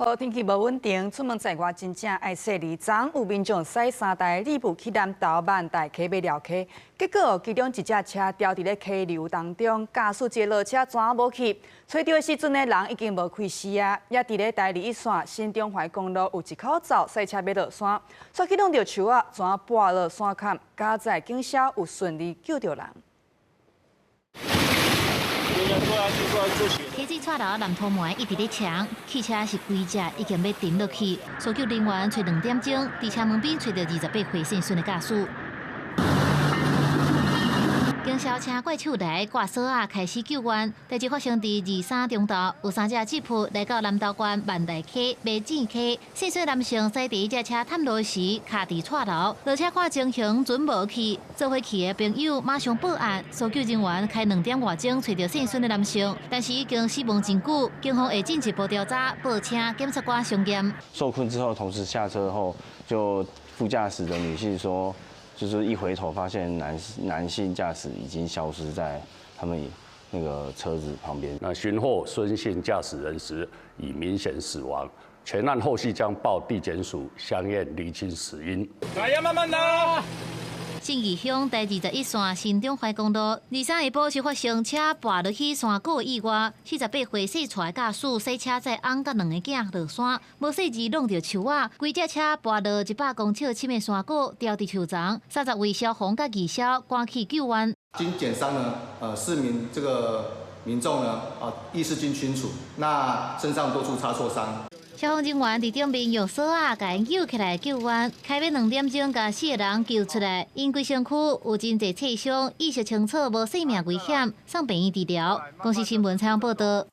好，天氣無穩定，出門在外真正愛細膩。昨昏有民眾駛三台里布去南投萬大溪欲寮溪，結果其中一隻車牢佇咧溪流當中，駕駛一个落車怎無去？揣著的時陣呢，人已經無氣勢啊！也佇咧台二一線新中懷公路有一口灶駛車欲落山，煞去挵著樹仔，怎跋落山崁？佳哉警消有順利救著人。溪水掣流南塗門一直咧衝，汽車是規隻已經欲沉落去，搜救人員揣2點鐘，佇車門邊揣著28歲姓孫的駕駛。警消車怪手來掛索仔開始救援。代誌發生佇二三中晝，有三隻吉普來到南投縣萬大溪馬糋溪，姓孫男性駛佇這隻車探路時卡佇掣流，落車看情形準無去，做伙去的朋友馬上報案，搜救人員開2點外鐘揣著姓孫的男性，但是已經死亡真久，警方會進一步調查，報請檢察官相驗。受困之後，同時下車後，就副駕駛的女性說，就是一回頭發現男性駕駛已經消失在他們那個車子旁邊。那尋獲孫姓駕駛人時，已明顯死亡。全案後續將報地檢署相驗釐清死因。來呀，慢慢來。信義鄉台21線新中懷公路，二三下晡是發生車跋落去山谷意外，48歲姓蔡的駕駛駛車載翁佮兩个囝落山，無細膩挵著樹仔，規隻車跋落100公尺深的山谷，牢佇樹叢，30位消防佮義消趕去救援。經檢傷呢，四名這個民眾呢，啊，意識均清楚，那身上多處擦挫傷。消防人員佇頂面用索仔共𪜶救起來救援，開欲2點鐘共四個人救出來，𪜶規身軀有真濟擦傷，意識清楚，無性命危險，送病院治療。公視新聞採訪報道。